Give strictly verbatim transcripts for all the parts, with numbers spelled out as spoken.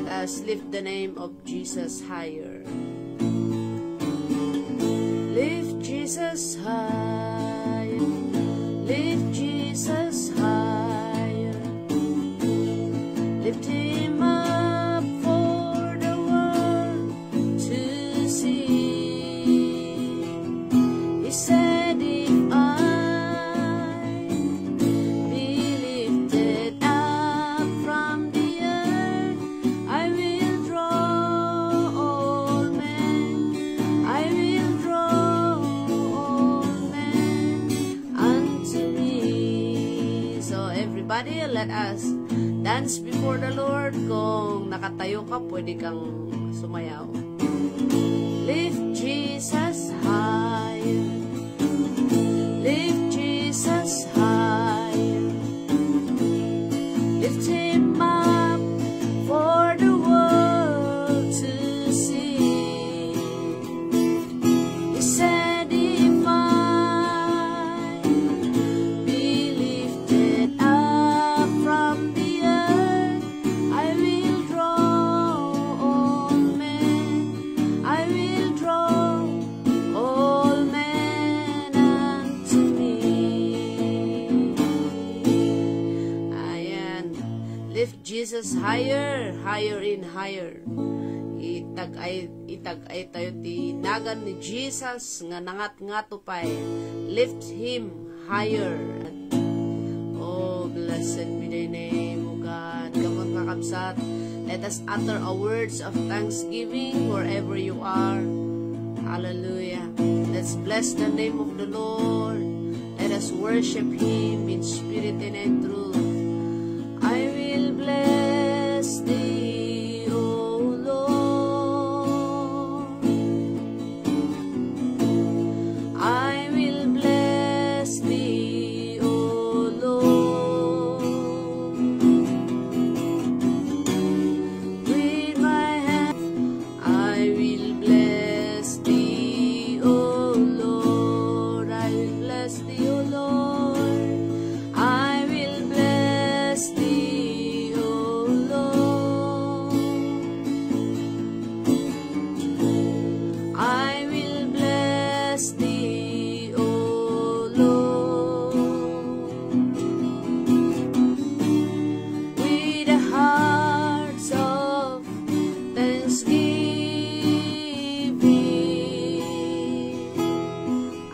Let us lift the name of Jesus higher. Lift Jesus higher. Lift Jesus higher. Lift him up for the world to see. He said, "If I be lifted up from the earth, I will draw all men, I will draw all men unto me." So everybody, let us dance before the Lord. Kung nakatayo ka, pwede kang sumayaw. Lift Jesus higher. Lift Jesus higher. Lift him up for the world to see. He said, "If I be lifted up from the earth, I will draw all men, I will draw all men unto me." Ayan. Lift Jesus higher, higher and higher. Itag-ay, itag-ay tayo ti nagan ni Jesus nga nangat-ngato pay. Lift him higher. Oh, blessed be thy name, O God. Come on, kakabsat. Let us utter a words of thanksgiving wherever you are. Hallelujah. Let's bless the name of the Lord. Let us worship him in spirit and in truth. I will bless thee, O Lord. I will bless thee, O Lord. With my hand, I will bless thee, O Lord. I will bless thee, O Lord. I will bless thee, O Lord. I will bless thee, O Lord. With the hearts of thanksgiving,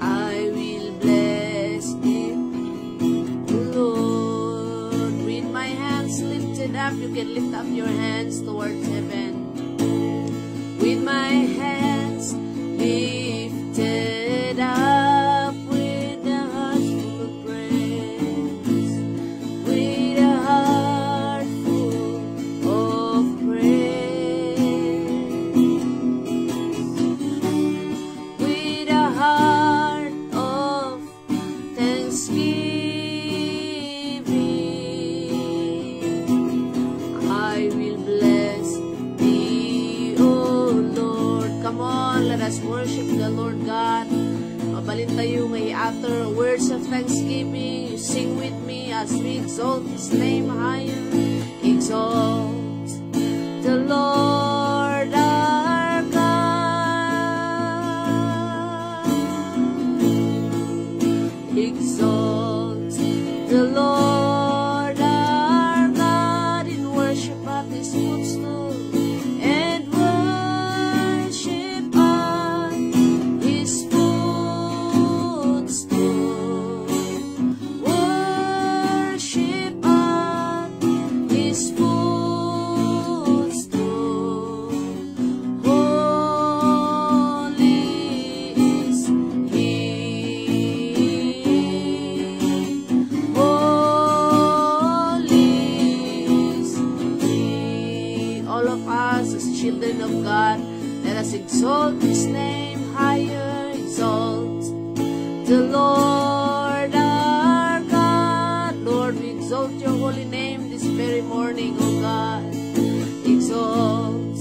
I will bless thee, O Lord. With my hands lifted up, you can lift up your hands towards heaven. With my hands lifted up, with a heart full of praise, with a heart full of praise, with a heart of thanksgiving, I will bless thee, O Lord. Come on, let us worship the Lord God. Mabalin tayo nga i-utter words of thanksgiving. You sing with me as we exalt his name higher. Exalt the Lord our God. Exalt the Lord our God in worship at his footstool, and worship at his footstool. Worship at his footstool. Holy is he. Holy is he. All of us as children of God, let us exalt his name higher. Exalt the Lord our God. Lord, we exalt your holy name this very morning, O God. Exalt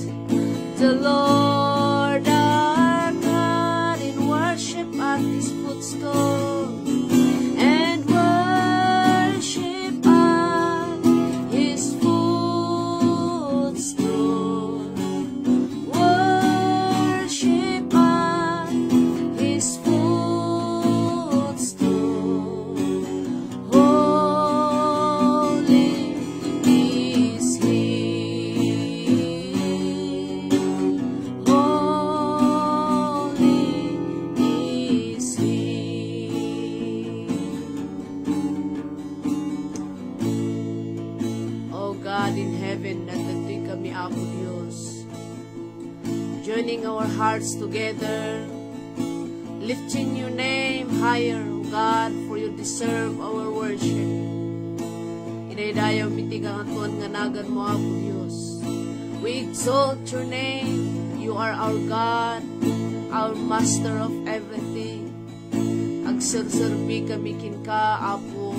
the Lord our God in worship at his footstool, and worship at his footstool. Apo Dios. Joining our hearts together, lifting your name higher, O God, for you deserve our worship. Idaydayaw mi ti kangatoan nga naganmo, Apo Dios. We exalt your name. You are our God, our Master of everything. Agserserbi kami kenka, Apo,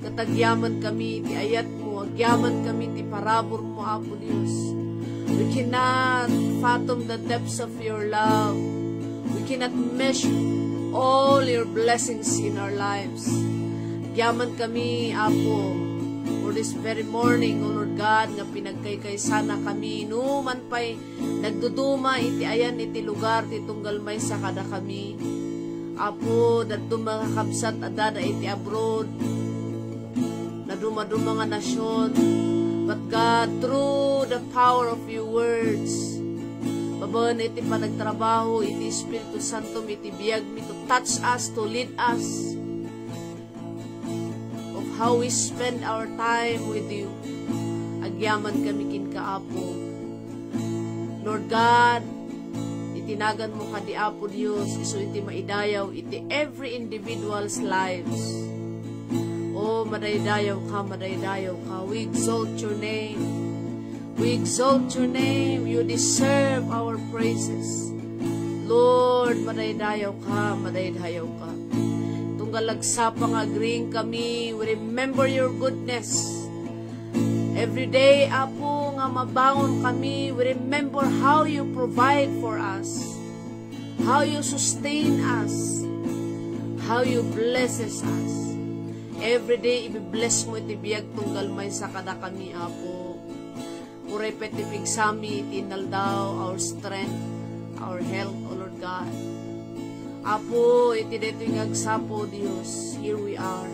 ket agyaman kami ti ayatmo, agyaman kami ti paraburmo, Apo Dios. We cannot fathom the depths of your love. We cannot measure all your blessings in our lives. Agyaman kami, Apo, for this very morning, O Lord God, nga pinagkaykaysana kami, numan pay nagduduma iti ayan iti lugar ti tunggal maysa kadakami. Apo, dadduma nga kabsat a dada iti abroad, nadumaduma nga nasion. But God, through the power of your words, babaen iti panagtrabaho iti Espiritu Santo iti biagmi to touch us, to lead us of how we spend our time with you. Agyaman kami kenka, Apo. Lord God, itinaganmo kadi, Apo Dios, isu iti maidayaw iti every individual's lives. Oh, madaydayaw ka, madaydayaw ka. We exalt your name. We exalt your name. You deserve our praises. Lord, madaydayaw ka, madaydayaw ka. Tunggal agsapa nga agriing kami, we remember your goodness. Every day, Apo, nga mabangon kami, we remember how you provide for us, how you sustain us, how you blesses us. Every day, ibibless mo iti biag tunggal maysa kadakami, Apo. Uray pay ti pigsami iti inaldaw, our strength, our health, O Lord God. Apo, iti daytoy nga agsapa, Dios, here we are,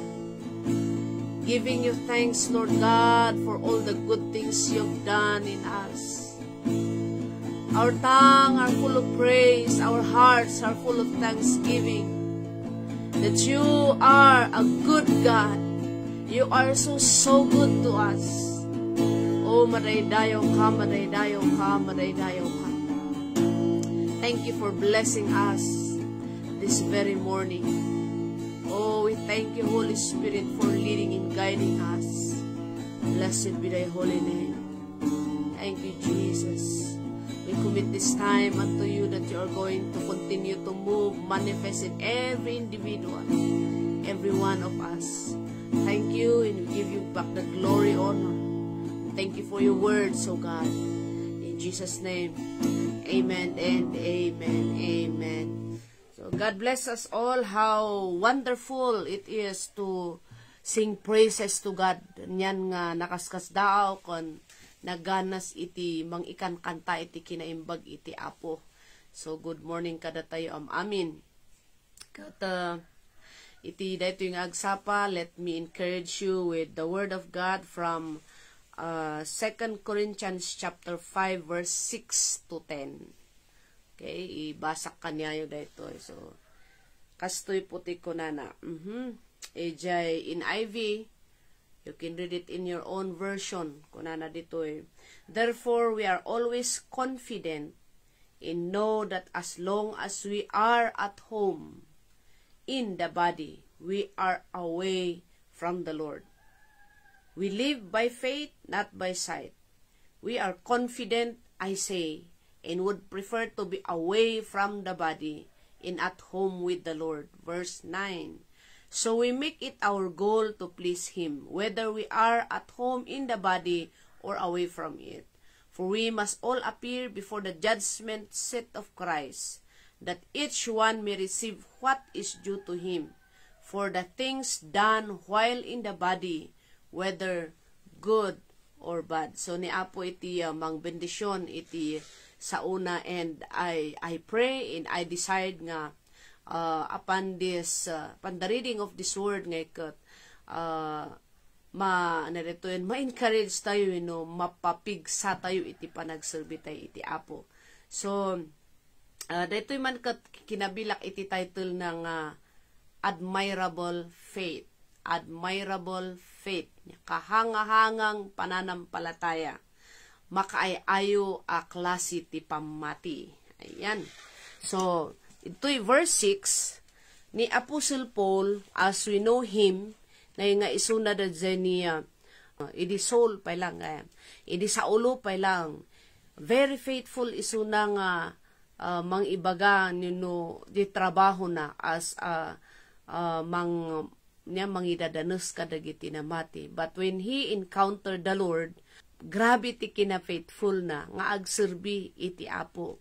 giving you thanks, Lord God, for all the good things you've done in us. Our tongue are full of praise, our hearts are full of thanksgiving that you are a good God. You are so, so good to us. Oh, madaydayaw ka, madaydayaw ka, madaydayaw ka. Thank you for blessing us this very morning. Oh, we thank you, Holy Spirit, for leading and guiding us. Blessed be thy holy name. Thank you, Jesus. We commit this time unto you that you are going to continue to move, manifest in every individual, every one of us. Thank you, and we give you back the glory, honor. Thank you for your words, O God. In Jesus' name, amen and amen. Amen. So, God bless us all. How wonderful it is to sing praises to God. Nian nga nakaskasdaaw ken naganas iti mangikankanta iti kinaimbag iti Apo. So, good morning kadatayo am-amin. Ket, uh, iti daytoy nga agsapa, let me encourage you with the word of God from, uh, Second Corinthians chapter five, verse six to ten. Okay, ibasak kaniayo daytoy. So, kastoy po ti kunana. Mhm. Idiay N I V, you can read it in your own version. Kunana ditoy, "Therefore, we are always confident and know that as long as we are at home in the body, we are away from the Lord. We live by faith, not by sight. We are confident, I say, and would prefer to be away from the body and at home with the Lord." Verse nine. So we make it our goal to please Him, whether we are at home in the body or away from it. For we must all appear before the judgment seat of Christ, that each one may receive what is due to him for the things done while in the body, whether good or bad. So, ni Apo iti, uh, mangbendisyon iti saona, and I, I pray and I desired nga, uh, upon this, uh, upon the reading of this word nga iket, uh, ma-, ano ditoy, ma-encourage tayo, you know, mapapigsa tayo iti panagserbi tayo iti Apo. So, ah, daytoy man ket kinabilak iti title na nga Admirable Faith. Admirable Faith. Kahangahangang pananampalataya. makaay-ayo a klase ti pammati. Ayan. So, itoy verse six, ni Apostle Paul, as we know him, nay nga isuna da ni, ah, idi Saul pay lang, eh, idi Saulo pay lang, very faithful isuna nga, ah, mangibaga ni no di trabaho na as, ah, ah, mang-, niya mangidadanes kadagiti namati. But when he encountered the Lord, grabe ti kinafaithful na nga agserbi iti Apo.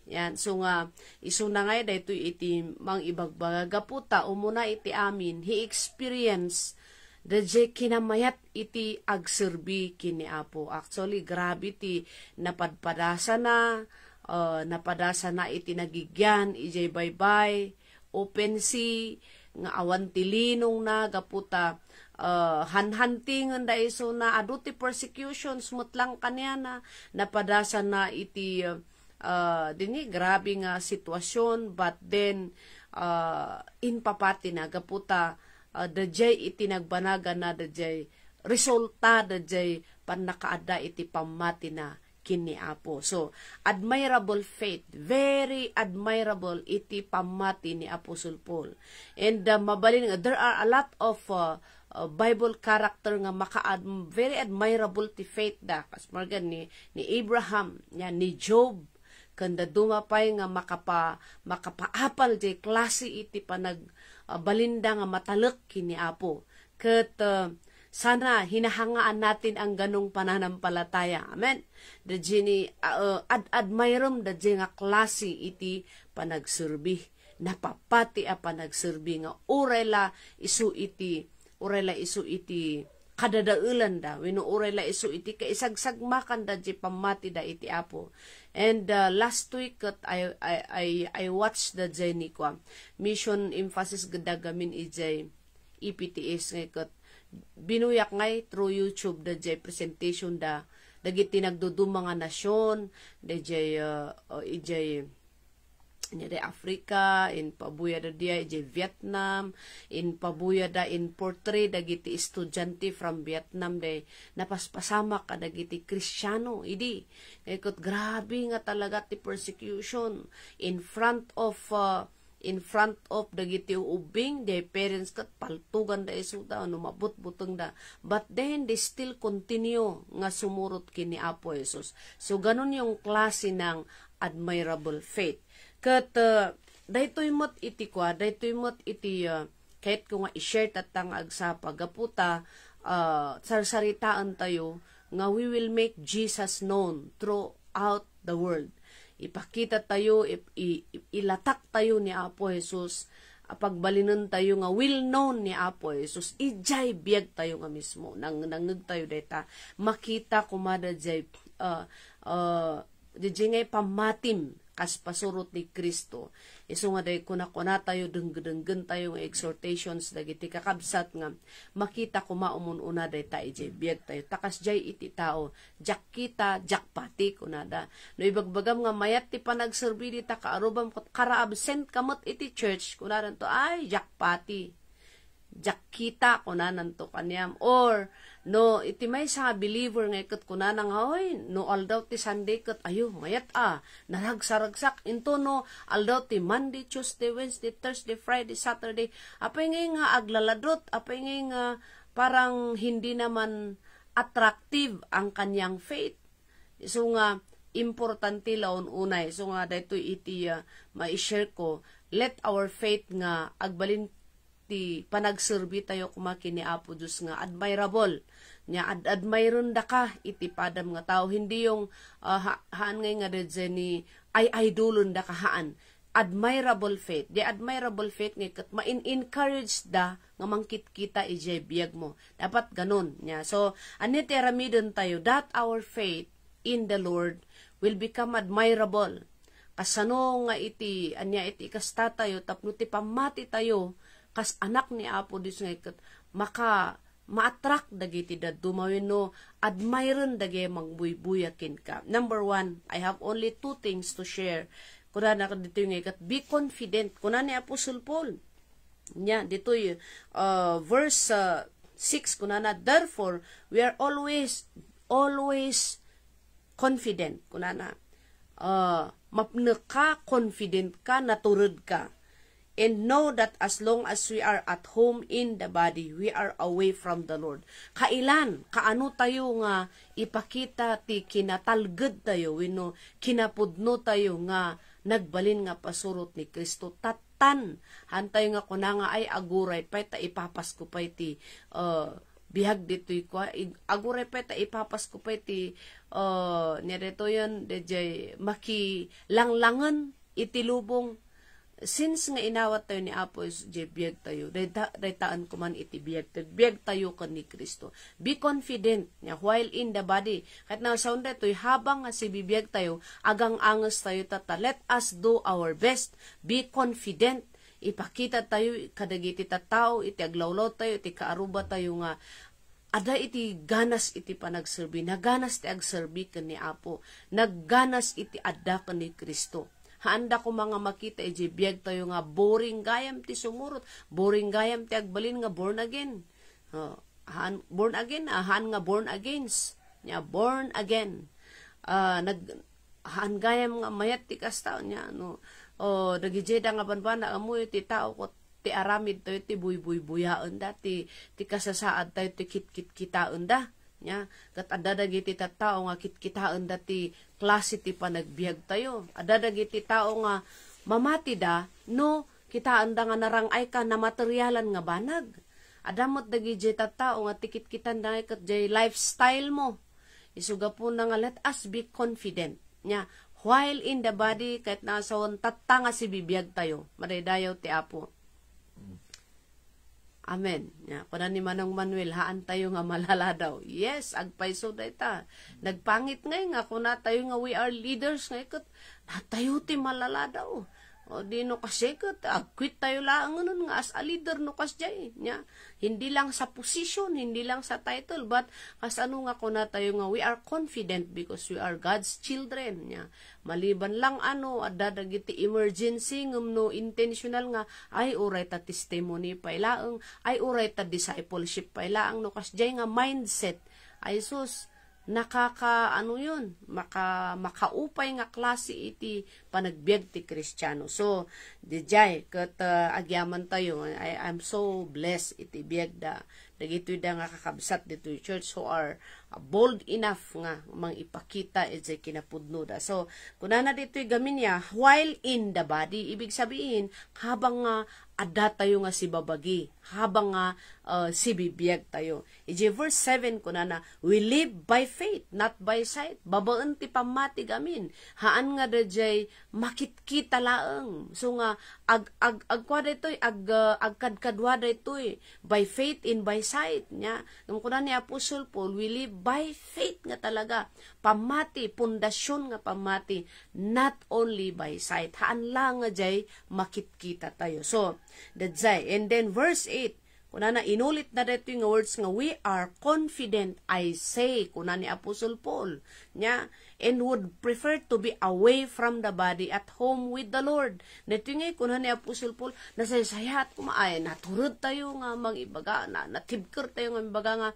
Yan. So nga, isuna ngay daytoy iti mangibagbaga gapu ta umuna iti amin, he experienced the kinayat iti agserbi ken ni Apo. Actually, grabe ti napadpadasana, uh, napadasana iti nagigyan, ijay baybay, open sea, nga awan ti linongna, gapu ta, ah, hanhantingen da isuna, adu ti persecutions met lang kaniana, napadasana iti, ah, dini grabe nga sitwasyon, but then, ah, inpapatina, gapu ta, ah, dayjay iti nagbanagana, dayjay resulta, dayjay pannakaadda iti pammatina ken ni Apo. So, admirable faith, very admirable iti pammati ni Apostle Paul. And, uh, mabalin nga, there are a lot of, uh, uh, Bible character nga maka-, very admirable ti faith da. Kas margan ni, ni Abraham, nya, ni Job, ken dadduma pay nga makapa-, makapaapal jay klase iti panag-, uh, balinda nga matalek ken ni Apo. Ket, uh, sana hinahangaan natin ang ganong pananampalataya. Amen. Dayjay ni, ah, uh, ad-admirem dayjay nga klase iti panagserbi. Napapati a panagserbi nga uray la isu iti, uray la isu iti kadadaelanda, wenno uray la isu iti kaisagsagmakanda jay pammatida iti Apo. And, uh, last week, ket I, I, I, I watched dayjay ni kua, mission emphasis gagamin ijay E P T S nga ket binuyak ngay through YouTube dayjay presentation da, dagiti nagduduma nga nasion, dayjay, uh, uh, ijay, nya day Africa, inpabuya da diay, ijay Vietnam, inpabuya da in portray dagiti estudiante from Vietnam, day napaspasamak kadagiti Kristiano, idi. Kay ket grabe nga talaga ti persecution in front of, uh, in front of dagiti ubbing, diay parents ket paltoganda isuda, no mabutbutengda. But then, they still continue nga sumurot ken ni Apo Jesus. So, ganun yung klase ng admirable faith. Ket, uh, daytoy met iti kua, daytoy met iti, uh, ket ko nga i-share tatta nga agsapa, gapu ta, uh, sarsaritaen tayo nga we will make Jesus known throughout the world. Ipakita tayo, ip-, i-, i-, ilatak tayo ni Apo Jesus, a pagbalinen tayo nga well known ni Apo Jesus, ijay biag tayo nga mismo. Nang-, nangngeg tayo dayta, makita kumada jay, uh, uh, dayjay ngay pammatim kas pasurot ni Cristo. Isu nga day kuna-kuna tayo, dengge-denggen tayo nga exhortations dagiti kakabsat nga makita koma umun-una dayta ijay biag tayo. Ta kasjay iti tao, "Diak kita, diak pati," kunada. No ibagbagam nga mayat ti panagserbi dita kaarrubam, ket kara absent ka met iti church, kunadanto, "Ay, diak pati. Diak kita," kunananto kaniam. Or, no, iti maysa nga believer nga iket kunana nga, "Oy, no aldaw ti Sunday ket, ayo, mayat a, naragsaragsak." Into no, aldaw ti Monday, Tuesday, Wednesday, Thursday, Friday, Saturday, apay ngay nga aglaladot, apay ngay nga parang hindi naman attractive ang kanyang faith. So nga, importante la un-unay. So nga, daytoy iti, ah, ma-share ko, let our faith nga agbalin ti panagserbi tayo koma ken ni Apo Dios nga admirable. Nya ad-admirendaka iti padam nga tao. Hindi yung, ah, ha-, haan ngay nga dayjay ni ay-idolendaka, haan. Admirable faith. The admirable faith nga ket ma-encourage da nga mangkitkita ijay biag mo. Dapat ganun. Nya. So, ania ti aramiden tayo? That our faith in the Lord will become admirable. Kasano nga iti, ania iti ikasta tayo, tapno ti pammati tayo, kas anak ni Apo Dios nga iket, maka, ma-attract dagiti dadduma wenno admiren dagiti mangbuybuya kenka. Number one, I have only two things to share. Kunana ditoy nga iket, be confident. Kuna ni Apostle Paul. Nya, ditoy, uh, verse, uh, six, kunana, "Therefore, we are always, always, confident, kunana. Uh, mapnek ka, confident ka, natured ka. And know that as long as we are at home in the body, we are away from the Lord. Kailan, kaano tayo nga ipakita ti kinatalged tayo, wenno kinapudno tayo nga nagbalin nga pasurot ni Cristo? Tattan, han tayo nga kuna nga, "Ay, aguray pay ta ipapas ko pay ti, uh, biag ditoy kua, ig-, aguray pay ta ipapas ko pay ti, uh, ni ditoyen, dayjay makilanglangen iti lubong." Since nga inawat tayo ni Apo Jesus, jay biag tayo, dayta-, daytaan ko man iti biag tayo, biag tayo ken ni Cristo. Be confident, nia, while in the body. Ket nasaon daytoy, habang nga sibibiag tayo, agang-anges tayo tatta. Let us do our best. Be confident. Ipakita tayo kadagiti tattao, iti aglawlaw tayo, iti kaaruba tayo nga adda iti ganas iti panagserbi, naganas ti agserbi ken ni Apo, nagganas iti adda ken ni Cristo. Haanda koma nga makita iti biag tayo nga boring gayam ti sumurot, boring gayam ti agbalin nga born again. Oh, haan, born again, ah, haan nga born against. Nia, born again. Ah, nag-, haan gayam nga mayat ti kasta, nia, no? O, dagijay da nga banbanag, ammoyo ti tao ket ti aramid tayo ti buybuybuyaenda, ti, ti kasasaad tayo ti kitkitkitaenda. Nia, ket adda dagiti tattao nga kitkitaenda ti klase ti panagbiag tayo. Adda dagiti tao nga mamatida no kitaenda nga narang-ay ka namaterialan nga banag. Adda met dagijay tattao nga ti kitkitanda nga ket jay lifestyle mo. Isu gapuna nga let us be confident. Nia, while in the body, ket nasaon tatta nga sibibiag tayo. Madaydayaw ti Apo. Amen. Nia, kuna ni Manong Manuel, haan tayo nga malaladaw. Yes, agpayso dayta. Nagpangit ngay nga kuna tayo nga we are leaders ngay ket natayo ti malaladaw. O di no kasi ket agquit tayo laengen nga as a leader no kasjay. Nia, hindi lang sa position, hindi lang sa title, but kasano nga kuna tayo nga we are confident because we are God's children. Nia, maliban lang ano, adda dagiti emergency ngem no intentional nga, ay, uray ta testimony pay laeng, ay, uray ta discipleship pay laeng, no kasjay nga mindset, ay sus, nakaka-, ano yun, maka-, makaupay nga klase iti panagbiag ti Kristiano. So, dijay, ket, uh, agyaman tayo, I, I'm so blessed iti biag da, dagitoy da nga kakabsat ditoy church who are, uh, bold enough nga mangipakita iti kinapudno da. So, kunana ditoy gamin nia, while in the body, ibig sabihin, habang nga adda tayo nga sibabagi, habang nga, uh, sibibiag tayo. Iti verse seven kunana, "We live by faith, not by sight." Babaen ti pammati gamin. Haan nga dayjay makitkita laeng. So nga, ag-, ag-, agkua daytoy, ag-, uh, agkadkadua daytoy. By faith and by sight. Nia, ngem kuna ni Apostle Paul, "We live by faith nga talaga." Pammati, pundasyon nga pammati, not only by sight. Haan la nga jay makitkita tayo. So, that's why. And then verse eight, kunana, inulit na daytoy nga words nga, "We are confident, I say," kuna ni Apostle Paul. Nia, "and would prefer to be away from the body at home with the Lord." Daytoy nga kuna ni Apostle Paul, nasaysayaat koma, ay, natured tayo nga mangibaga, na, natibker tayo nga mangibaga nga,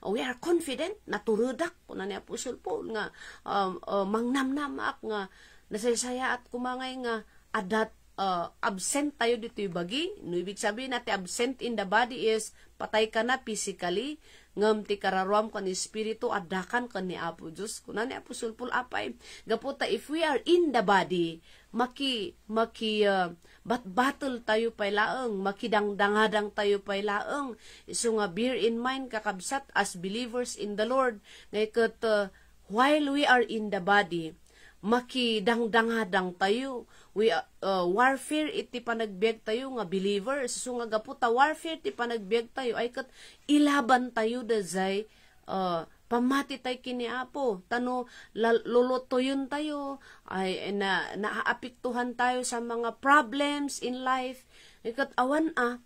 "We are confident, naturedak," kuna ni Apostle Paul nga, um, uh, mangnamnamaak nga nasaysayaat koma ngay nga adda, uh, absent tayo ditoy bagi. No, ibig sabihin na ti absent in the body is patay ka na physically, ngem ti kararuam ken espiritu, adda kan ken ni Apo Dios. Kuna ni Apostle Paul, apay, gapu ta if we are in the body, maki-, maki-, uh, bat-battle tayo pay laeng, makidangdangadang tayo pay laeng. Isu nga, bear in mind, kakabsat, as believers in the Lord, nga ket, uh, while we are in the body, makidangdangadang tayo. We, uh, uh, warfare iti panagbiag tayo nga believers. Isu nga gapu ta warfare ti panagbiag tayo, ay ket ilaban tayo dayjay, uh, pammati tay ken ni Apo. Ta no la-, lulutoyen tayo, ay, na, naaapektuhan tayo sa mga problems in life. Ket awan a,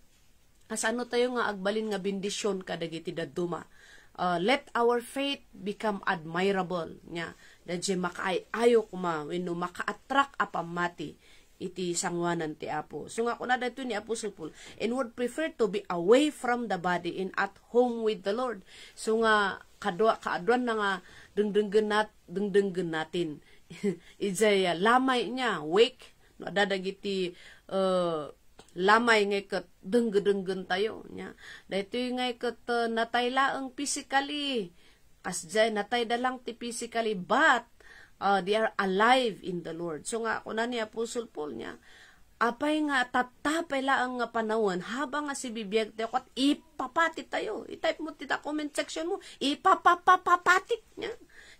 kasano tayo nga agbalin nga bendisyon kadagiti dadduma? Uh, let our faith become admirable. Nia, dayjay makaay-ayo koma wenno maka-attract a pammati iti sangoanan ti Apo. So nga kuna daytoy ni Apostle Paul, "And would prefer to be away from the body and at home with the Lord." So nga kadua, kaaduan na nga dengdenggen nat-, dengdenggen natin. Ijay, ah, lamay niya, wake. No, adda dagiti, eh, lamay nga ket dengdenggen tayo, nya. Daytoy nga ket, eh, natay laeng physically. Kasdiay, natay da lang ti physically, but, uh, they are alive in the Lord. So nga, kuna ni Apostle Paul, nya, apay nga tatta pay laeng nga panawen, habang nga sibibiag tayo, ket ipapati tayo. I-type mo ti comment section mo, ipapapapatik, nya.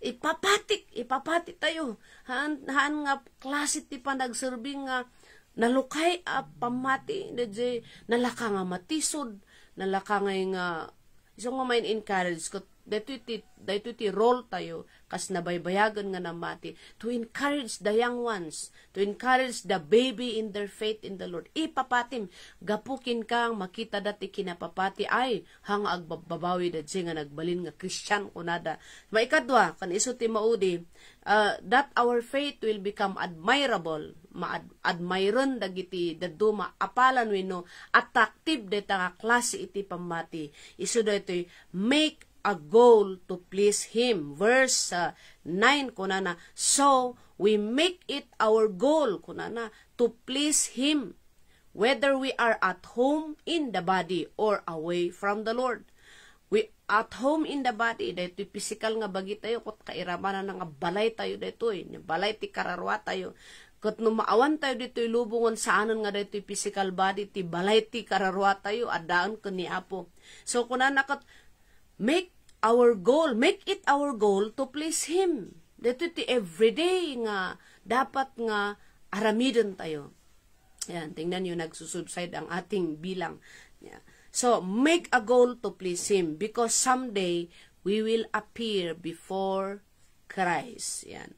Ipapatik, ipapati tayo. Haan, haan nga klase ti panagserbi nga nalukay a pammati, dayjay nalaka nga matisod, nalaka ngay nga, isu nga ma-encourage ket daytoy ti, daytoy ti role tayo kas nabaybayagen nga namati, to encourage the young ones, to encourage the baby in their faith in the Lord. Ipapatim, gapu kenka, makita da ti kinapapati, ay, ha nga agbabbabawi dayjay nga nagbalin nga Christian, kunada. Maikadua, ken isu ti maudi, uh, that our faith will become admirable, maad-, admiren dagiti dadduma, apalan wenno attractive dayta nga klase iti pammati. Isu daytoy, make a goal to please Him. Verse, uh, nine, kunana, "So, we make it our goal," kunana, "to please Him, whether we are at home in the body or away from the Lord." We, at home in the body, daytoy pisikal nga bagi tayo, ket kairamanana nga balay tayo daytoy, balay ti kararua tayo. Ket no maawan tayo ditoy lubongen, saanen nga daytoy physical body ti balay ti kararua tayo, addaen ken ni Apo. So, kunana ket, make our goal, make it our goal to please Him. Daytoy ti everyday nga dapat nga aramiden tayo. Yan, tingnan nyo, nagsusubside ang ating bilang. Yan. So, make a goal to please Him because someday we will appear before Christ. Yan.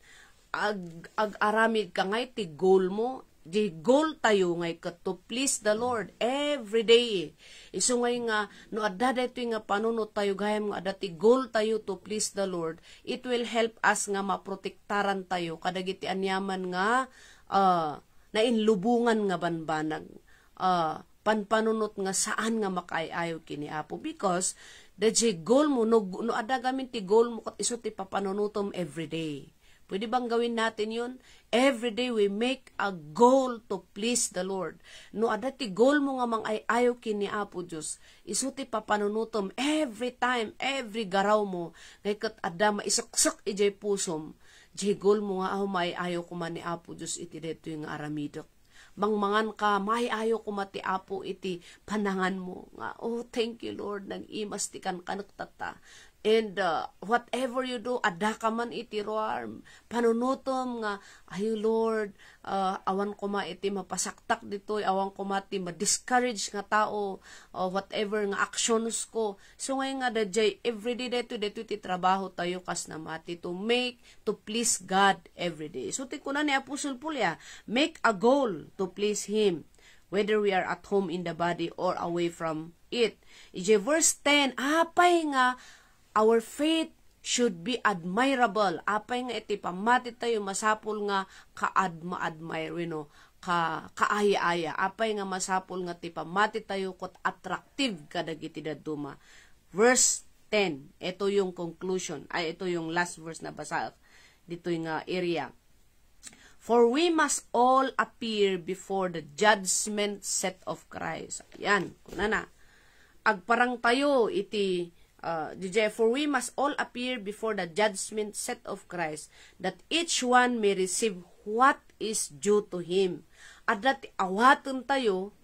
Ag-, ag-aramid ka ngay ti goal mo. Di goal tayo ngay ket to please the Lord every day. Isu ngay nga, no adda daytoy nga panunot tayo gayam nga adda ti goal tayo to please the Lord, it will help us nga maprotektaran tayo kadagiti aniaman nga, ah, nainlubongan nga banbanag, ah, panpanunot nga saan nga makaay-ayo ken ni Apo. Because, dayjay goal mo, no, no adda gamin ti goal mo, ket isu ti papanunotem everyday. Pwede bang gawin natin yun? Every day we make a goal to please the Lord. No adda ti goal mo nga mangay-ayo ken ni Apo Dios, isu ti papanunotem every time, every garaw mo, ngay ket adda maisuksok idiay pusom. Jay goal mo nga, "Aw, maay-ayo koma ni Apo Dios iti daytoy nga aramidek." Mangmangan ka, maay-ayo koma ti Apo iti panangan mo. Nga, "Oh, thank you, Lord, nag-imas ti kankanek tatta." And, uh, whatever you do, adda ka man iti ruar, panunutom nga, "Ayo, Lord, uh, awan koma iti mapasaktak ditoy, awan koma ti ma-discourage nga tao, o whatever nga actions ko." So, ngay nga, dayjay, everyday daytoy, daytoy ti trabaho tayo kas namati to make to please God every day. So, ti kuna ni Apostle Paul, ya, make a goal to please Him, whether we are at home in the body or away from it. Ije verse ten, apay nga our faith should be admirable. Apay nga iti pammati tayo masapul nga kaad-, ma-admire, wenno, ka-, kaaya-aya. Apay nga masapul nga ti pammati tayo ket attractive kadagiti dadduma. Verse ten, ito yung conclusion, ay, ito yung last verse na basaek ditoy nga area. "For we must all appear before the judgment seat of Christ." Ayan, kunana. Agparang tayo iti, uh, di jay, "For we must all appear before the judgment seat of Christ, that each one may receive what is due to him." Adda ti awaten tayo,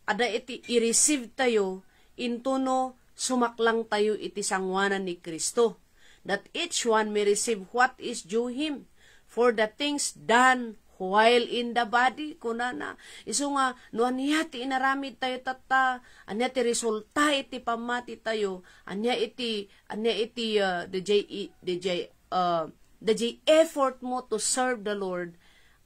adda iti i-receive tayo, intono sumaklang tayo iti sanguanan ni Cristo, that each one may receive what is due him for the things done while in the body, kunana. Isu nga, no ania ti inaramid tayo tatta, ania ti resulta iti pammati tayo, ania iti, ania iti, uh, the J E, the J, uh, the J effort mo to serve the Lord,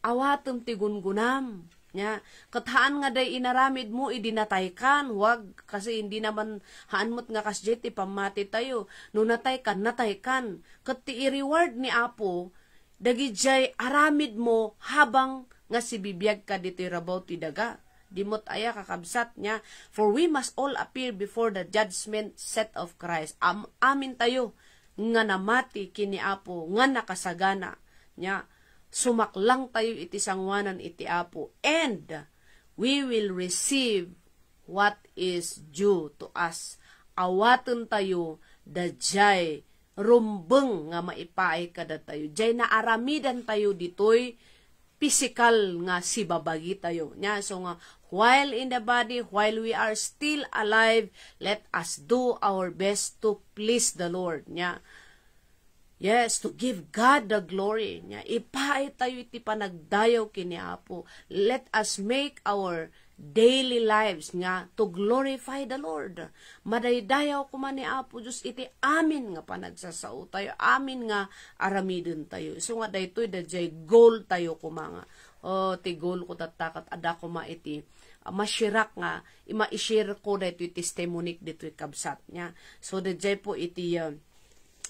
awatem ti gungunam. Nya, ket haan nga day inaramid mo idi nataykan, wag, kasi hindi naman haan met nga kasdiay ti pammati tayo. No nataykan, nataykan. Ket ti i-reward ni Apo, dagidiay aramid mo habang nga sibibiag ka ditoy rabaw ti daga. Dimot aya, kakabsat, nya, "For we must all appear before the judgment seat of Christ." Am-, amin tayo. nga namati ken ni Apo nga nakasagana. Nya, sumaklang tayo iti sanguanan iti Apo, and we will receive what is due to us. Awaten tayo dayjay rumbeng nga maipaay kadatayo. Jay naaramidan tayo ditoy pisikal nga sibabagi tayo. Nya, so nga, while in the body, while we are still alive, let us do our best to please the Lord. Nya, yes, to give God the glory. Nya, ipaay tayo iti panagdayaw ken ni Apo. Let us make our daily lives nga to glorify the Lord. Madaydayaw koma ni Apo Dios iti amin nga panagsasao tayo, amin nga aramiden tayo. Isu nga daytoy dayjay goal tayo koma nga, "Oh, ti goal ko tatta ket adda koma iti, ah, masirak nga ima-share ko daytoy testimony ditoy kabsat." Nya. So, dayjay po iti, ah,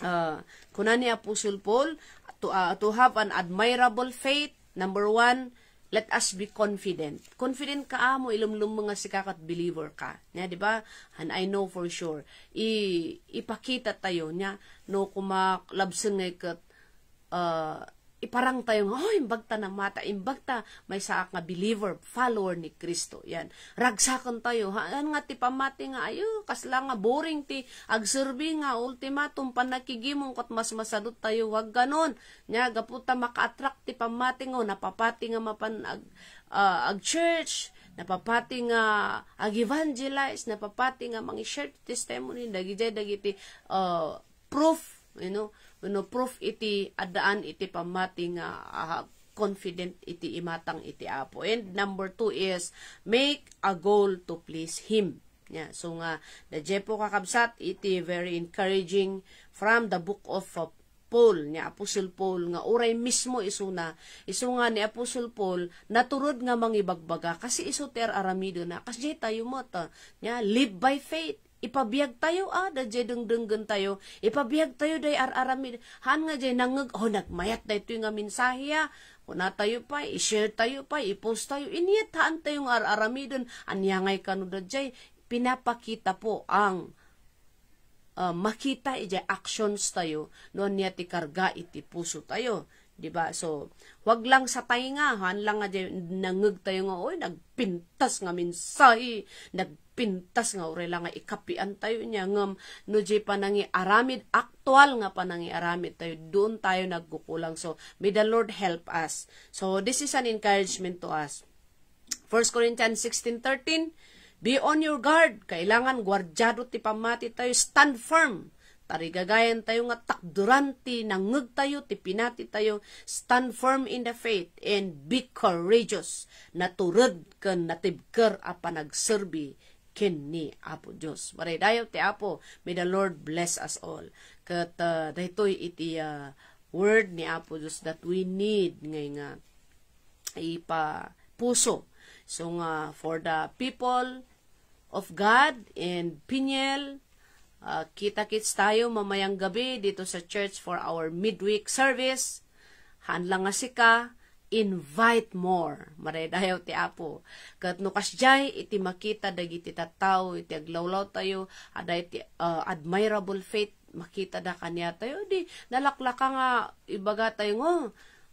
ah, kuna ni Apostle Paul, to, ah, to have an admirable faith, number one, let us be confident. Confident ka, amo, ilumlum nga sika ket believer ka. Nya, di ba? And I know for sure. I, ipakita tayo, nya, no, koma labsen nga ket, ah, iparang tayo nga, "Oh, imbag ta namati, imbag ta maysaak nga believer, follower ni Cristo." Yan. Ragsaken tayo. Ha, yan nga ti pammati nga, ayo, kasla nga boring ti agserbi nga ultimatum, panakigimong ket mas masadut tayo. Wag ganon. Nya, gapu ta maka-attract ti pammati nga, napapati nga mapan ag-, ah, ag-church, napapati nga ag-evangelize, napapati nga mangi-share ti testimony, dagijay dagiti, ah, proof, you know, you know, proof iti addaan iti pammati nga, ah, confident iti imatang iti Apo. And number two is, make a goal to please Him. Yeah, so nga, dayjay po kakabsat, iti very encouraging from the book of, uh, Paul, ni Apostle Paul, nga uray mismo isuna, isu nga ni Apostle Paul, naturod nga mangibagbaga, kasi isu ti ar-aramidena, kasjay tayo met, ah, nya, live by faith. Ipabiag tayo, ah, dayjay dengdenggen tayo. Ipabiag tayo, day ar-aramid. Haan nga jay nangngeg, "Oh, nagmayat daytoy nga mensahe, ah." Kuna tayo pay, i-share tayo pay, i-post tayo. Inyat haan tayo nga ar-aramiden. Ania ngay kano dayjay? Pinapakita po ang, ah, makita ijay actions tayo no ania ti karga iti puso tayo. Di ba? So, wag lang sa tainga, haan lang nga jay nangngeg tayo nga, "Oy, nagpintas nga mensahe, nagpintas nga uray lang nga ikapian tayo niya." Ngem, no jay panangiaramid, aktual nga panangiaramid tayo, doon tayo nagkukulang. So, may the Lord help us. So, this is an encouragement to us. First Corinthians sixteen thirteen, "Be on your guard." Kailangan guardiado ti pammati tayo. Stand firm. Tarigagayan tayo nga takderan ti nangngeg tayo, ti pinati tayo. Stand firm in the faith and be courageous. Natured ken natibker a panagserbi ken ni Apo Dios. Madaydayaw ti Apo. May the Lord bless us all. Ket, ah, daytoy iti, ah, word ni Apo Dios that we need ngay nga ipapuso. So nga, for the people of God in Peniel, ah, kita-kits tayo mamayang gabi dito sa church for our midweek service. Haan lang nga sika, invite more. Madaydayaw ti Apo. Ket no kasjay, iti makita dagiti tattao, iti aglawlaw tayo, adda iti, ah, admirable faith, makita da kaniatayo, di nalaklaka nga ibaga tayo nga,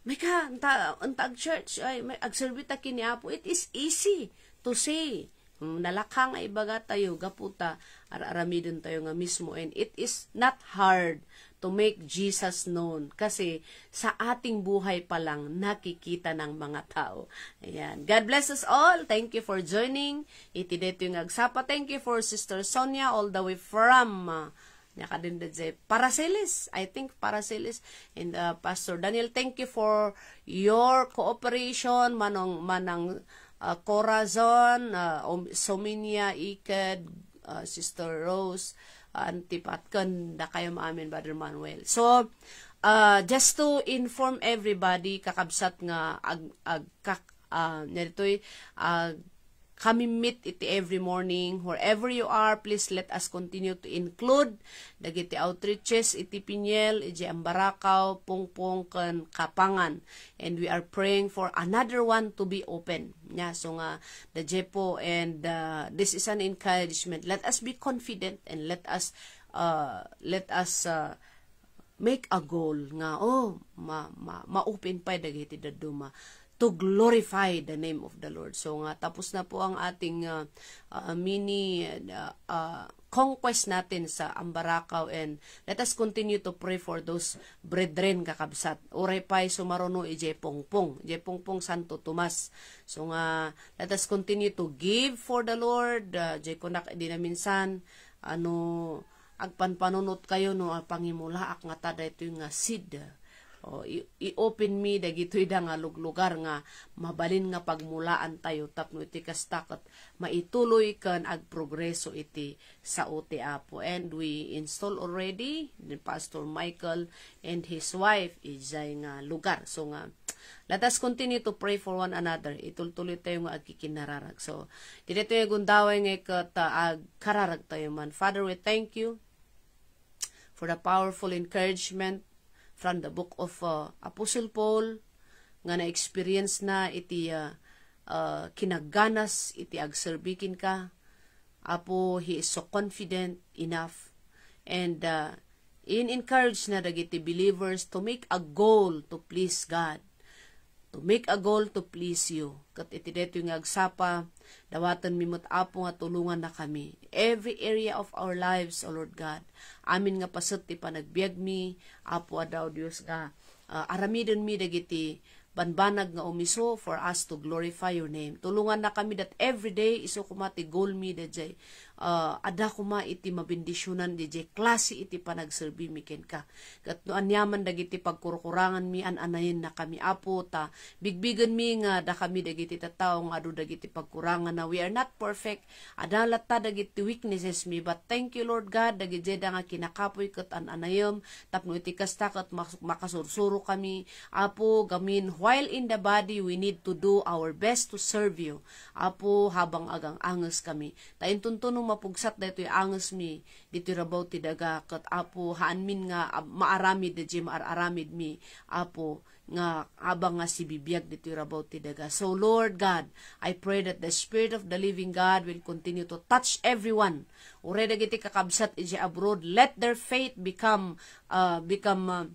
"Mayka, anta, anta ag-church, ay, may, agserbi ta ken ni Apo." It is easy to say. Hmm, nalaka nga ibaga tayo, gapu ta ar-aramiden tayo nga mismo, and it is not hard to make Jesus known kasi sa ating buhay pa lang nakikita ng mga tao. Ayan. God bless us all. Thank you for joining. Iti daytoy nga agsapa. Thank you for Sister Sonia all the way from, uh, Nya kadin dayjay Paracelis, I think Paracelis, and, uh, Pastor Daniel, thank you for your cooperation, Manong, Manang, uh, Corazon, uh, um, Sominia Iked, uh, Sister Rose, uh, Antipat, ken dakayo amin, Brother Manuel. So, uh, just to inform everybody, kakabsat nga ag-, ag-, kak-, ah, nia ditoy, ah, kami meet iti every morning. Wherever you are, please let us continue to include dagiti outreaches iti Peniel, iti Ambaracao, Pongpong, ken Kapangan. And we are praying for another one to be open. Nya, so nga, the Jepo, and, uh, this is an encouragement. Let us be confident and let us, uh, let us, uh, make a goal nga, oh, ma, ma, ma-open pay dagiti dadduma to glorify the name of the Lord. So nga, tapos na po ang ating, ah, ah, mini, ah, ah, conquest natin sa Ambarakaw, and let us continue to pray for those brethren, kakabsat. Uray pay sumaruno ijay pungpung, ijay pungpung Santo Tomas. So nga, let us continue to give for the Lord. Ah, jay kunak, di na minsan, ano, agpanpanunot kayo no, ah, pangimulaak ngata daytoy nga seed. O, i-, i-open mi dagitoy da nga luglugar nga mabalin nga pagmulaan tayo tapno iti kasta ket maituloy ken agprogreso iti sao ti Apo. And we install already ni Pastor Michael and his wife ijay nga lugar. So nga, let us continue to pray for one another. Itultuloy tayo nga agkikinararag. So, ditoy nga gundaway nga ket, ah, agkararag tayo man. Father, we thank you for the powerful encouragement from the book of, uh, Apostle Paul nga na-experience na iti, uh, uh, kinaganas iti agserbi kenka. Apo, he is so confident enough, and, uh, in-encourage na dagiti believers to make a goal to please God, to make a goal to please you. Ket iti daytoy nga agsapa, dawatenmi met, Apo, nga tulongannakami. Every area of our lives, O Lord God, amin nga paset ti panagbiagmi, Apo a Dios, nga, ah, aramidenmi dagiti banbanag nga umiso for us to glorify your name. Tulongannakami that every day isu koma ti goal mi dayjay, ah, adda koma iti mabendisionan dayjay klase iti panagserbi mi kenka. Ket no aniaman dagiti pagkurkuranganmi, an-anayennakami, Apo, ta bigbigenmi nga dakami dagiti tattao nga adu dagiti pagkuranganna. We are not perfect. Adda latta dagiti weaknesses mi, but thank you, Lord God, dagiti dayta nga kinakapuy ket an-anayem tapno iti kasta ket mas-, makasursuro kami, Apo, gamin, while in the body, we need to do our best to serve you. Apo, habang agang-anges kami, ta inton no mapugsat daytoy angesmi, ditoy rabaw ti daga, ket, Apo, haanmin nga ab-, maaramid dayjay maar-aramidmi, Apo, nga habang nga sibibiag ditoy rabaw ti daga. So, Lord God, I pray that the Spirit of the living God will continue to touch everyone. Uray dagiti kakabsat iti abroad, let their faith become, uh, become, uh,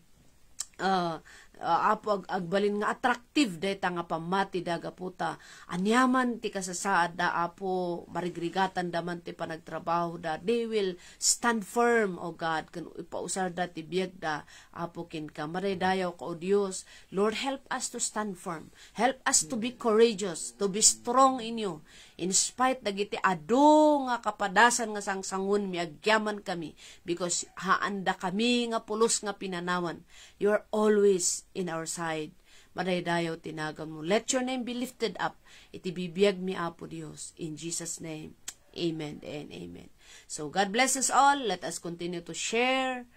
uh, uh, Apo, ag-, agbalin nga attractive dayta nga pammati da, gapu ta aniaman ti kasasaadda, Apo, marigrigatanda man ti panagtrabahoda. They will stand firm, O God, ken ipausarda ti biagda, Apo, kenka. Madaydayaw ka, O Dios. Lord, help us to stand firm. Help us to be courageous, to be strong in you. In spite dagiti adu nga kapadasan nga sangsangon mi, agyaman kami, because haanda kami nga pulos nga pinanawan. You are always in our side. Madaydayaw ti naganmo. Let your name be lifted up iti bibiag mi, Apo Dios. In Jesus' name, amen and amen. So, God bless us all. Let us continue to share,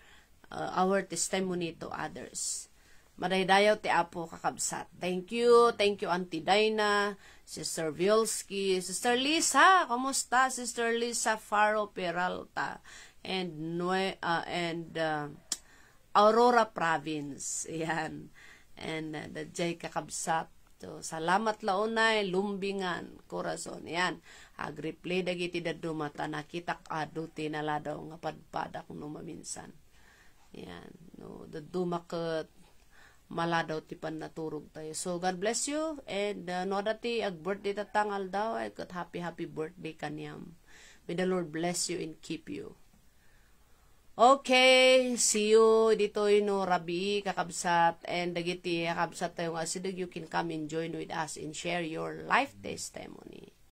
uh, our testimony to others. Madaydayaw ti Apo, kakabsat. Thank you. Thank you, Auntie Dina, Sister Violski, Sister Lisa. Kumusta, Sister Lisa Faro Peralta? And Nue-, uh, and, uh, Aurora Province. Ayan. And, uh, dayjay kakabsat. So, salamat la unay, Lumbingan, Corazon. Ayan. Ag-replay dagiti dadduma ta nakitak adu ti naladaw nga padpadak no maminsan. Ayan. No, dadduma ket maladaw ti pannaturog tayo. So, God bless you. And, uh, no adda ti ag-birthday tatta nga aldaw, ay ket happy, happy birthday kaniam. May the Lord bless you and keep you. Okay, see you ditoy no rabii, kakabsat, and dagiti kakabsat tayo nga asideg, you can come and join with us and share your life testimony.